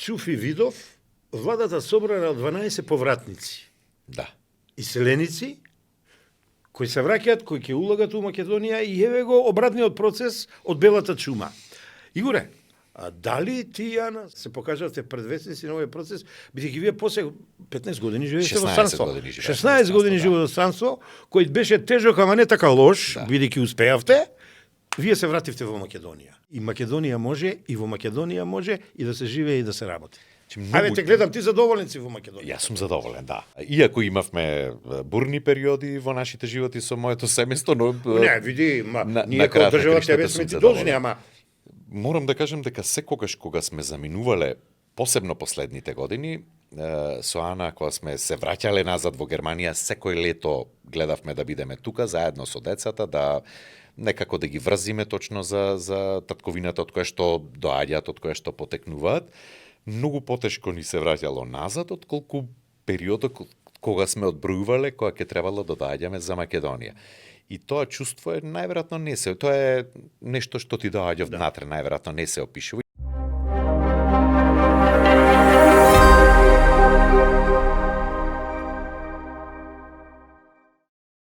чув и видов владата собрана од 12 повратници, Да. иселеници, кои се враќаат, кои ќе улагат у Македонија и еве го обратниот процес од белата чума. Игоре, а дали ти, Јана, се покажавте предвесници на овој процес, бидејќи вие после 15 години живеете во 16 странство. години живеев во 16 години странство, живеете во странство, кој беше тежок, ама не така лош, Да. бидејќи успеавте, вие се вративте во Македонија. И Македонија може, и во Македонија може и да се живее и да се работи. Ајде, те гледам, ти задоволен си во Македонија. Јас сум задоволен, да. Иако имавме бурни периоди во нашите животи со моето семејство, но Не, види, ние на како крајот на држава краиштата тебе сум сме ти задоволен. должни, ама Морам да кажем дека секогаш кога сме заминувале, посебно последните години, со Ана, кога сме се враќале назад во Германија, секој лето гледавме да бидеме тука заедно со децата, да некако да ги врзиме точно за татковината од која што доаѓаат, од која што потекнуваат. Многу потешко ни се враќало назад, отколку периодот кога сме одбројувале, кога ќе требало да доаѓаме за Македонија. И тоа чувство е најверојатно не се, тоа е нешто што ти доаѓа внатре, најверојатно не се опишува.